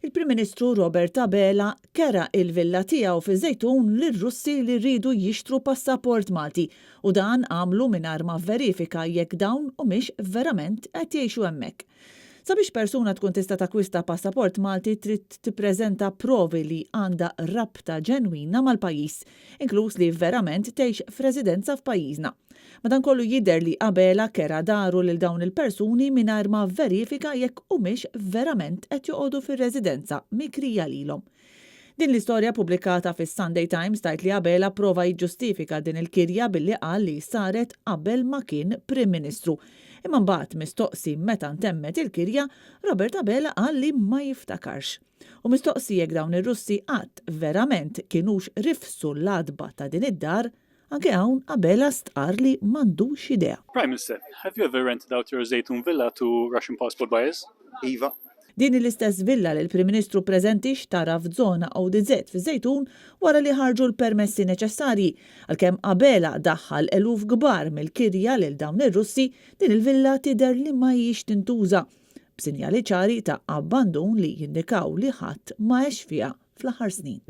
Il-Prim Ministru Robert Abela kera il-villa tiegħu fiż-Żejtun lir-Russi li rridu jixtru passaport Malti u dan għamlu mingħajr ma verifika jekk dawn humiex verament qed jgħixu hemmhekk. Sabiex persuna tkun tista' takkwista passaport Malti trid tippreżenta provi li għandha rabta ġenwina mal-pajjiż, inkluż li verament tgħix f'residenza f'pajjiżna. Madankollu jidher li Abela kera daru lil dawn il-persuni mingħajr ma verifika jekk humiex verament qed joqogħdu fir-residenza mikrija lilhom. Din l-istorja pubblikata fis-Sunday Times tgħid li Abela prova jiġġustifika din il-kirja billi qal li saret qabel ma kien Prim Ministru. Imma mbagħad, mistoqsi meta ntemmet il-kirja, Robert Abela qal li ma jiftakarx. U mistoqsi jekk dawn ir-Russi qatt verament kinux rifsu l-għatba ta' din id-dar, anke hawn Abela stqarr li m'għandux idea. Prime Minister, have you ever rented out your Żejtun villa to Russian passport buyers? Iva. Din l-istess villa li l-Prim Ministru preżenti xtara f'żona ODZ fiż-Żejtun wara li ħarġu l-permessi neċessarji. Għalkemm Abela daħħal eluf kbar mill-kirja lil dawn ir-Russi, din il-villa tidher li ma hijiex tintuża, b'sinjali ċari ta' abbandun li jindikaw li ħadd ma għex fiha fl-aħħar snin.